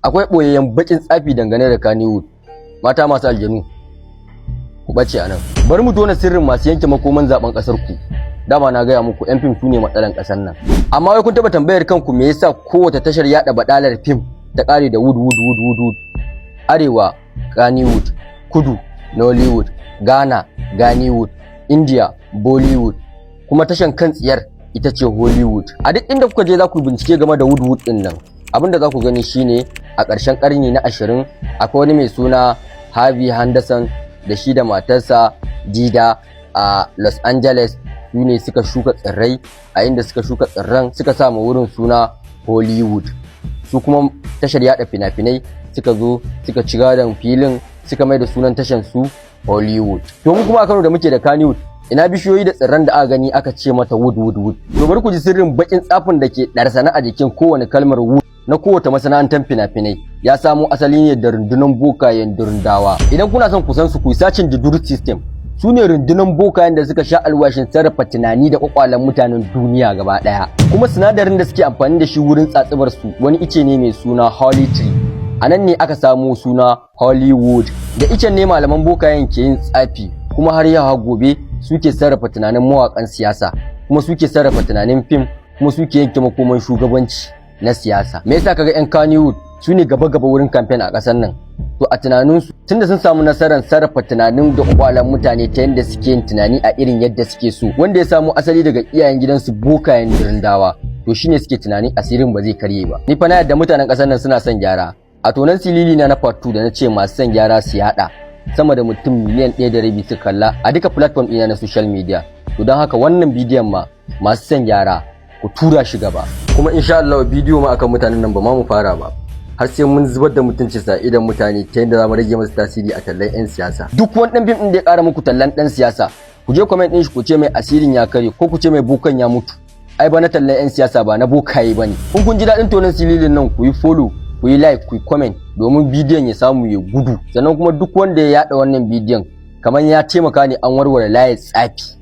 Akwai ɓoyayyen baƙin tsafi dangane da Kannywood. Mata masu aljanu, ku ɓace a nan. Bari mu tona sirrin masu yanke makoman zaben ƙasar ku. Dama na gaya muku, 'yan fim su ne matsalan ƙasar nan. Amma wai kun taɓa tambayar kanku me yasa kowace tashar yaɗa baɗalar fim ta ƙare da wood, wood, wood, wood, wood? Arewa, Kannywood; Kudu, Nollywood; Ghana, Ghannywood; India, Bollywood; kuma tashan kan tsiyar ita ce Hollywood. A duk inda kuka je za ku bincike game da wood wood din nan, abinda za ku gani shine a ƙarshen ƙarni na 20 akwai wani mai suna Harvey Henderson da shi da matarsa Dida a Los Angeles. Su ne suka shuka tsirrai a inda suka shuka tsirran, suka sa ma wurin suna Hollywood. Su kuma tashar yada fina-finai suka zo suka ci gadon filin, suka mai da sunan tashan su Hollywood. To mu kuma a Kano da muke da Kannywood, ina bishiyoyi da tsirran da aka gani aka ce mata wood, wood, wood? To bari ku ji sirrin bakin tsafin da ke ɗarsana a jikin kowane kalmar wood na kowace masana'antar fina-finai. Ya samo asali ne da rundunar bokayen Durundawa. Idan kuna son ku san su, ku yi searching the Dur system. Su ne rundunar bokayen da suka sha alwashin sarrafa tunani da kwakwalen mutanen duniya gaba daya. Kuma sinadarin da suke amfani da shi wurin tsatsibar su wani ice ne mai suna Holly Tree. A nan ne aka samo suna Hollywood. Da icen ne malaman bokayen ke yin tsafi, kuma har yau gobe suke sarrafa tunanin mawakan siyasa, kuma suke sarrafa tunanin fim, kuma suke yanke makoman shugabanci na siyasa. Me yasa kaga yan Kannywood su ne gaba-gaba wurin campaign a ƙasar nan? To a tunaninsu, tunda sun samu nasarar sarrafa tunanin da kwakwalen mutane ta yadda suke yin tunani a irin yadda suke so, wanda ya samu asali daga iyayen gidansu bokayen Dirindawa, to shine suke tunanin asirin ba zai karye ba. Ni fa na yadda mutanen ƙasar nan suna son gyara. A tonan silili na na part 2 da na ce masu son gyara su yada, sama da mutum miliyan 1.5 suka kalla a duka platform ɗina na social media. To don haka wannan bidiyon ma, masu son gyara, ku tura shi gaba. Kuma insha Allah bidiyo ma akan mutanen nan ba ma mu fara ba har sai mun zubar da mutunci sa idan mutane, ta yadda za mu rage masa tasiri a tallan 'yan siyasa. Duk wani ɗan fim ɗin da ya ƙara muku tallan ɗan siyasa, ku je comment ɗin shi, ku ce mai asirin ya kare, ko ku ce mai bokan ya mutu. Ai ba na tallan 'yan siyasa ba na bokaye bane. Kun ji daɗin tonon sililin nan, ku yi follow, ku yi like, ku yi comment domin bidiyon ya samu ya gudu. Sannan kuma duk wanda ya yaɗa wannan bidiyon kamar ya taimaka ne an warware layar tsafi.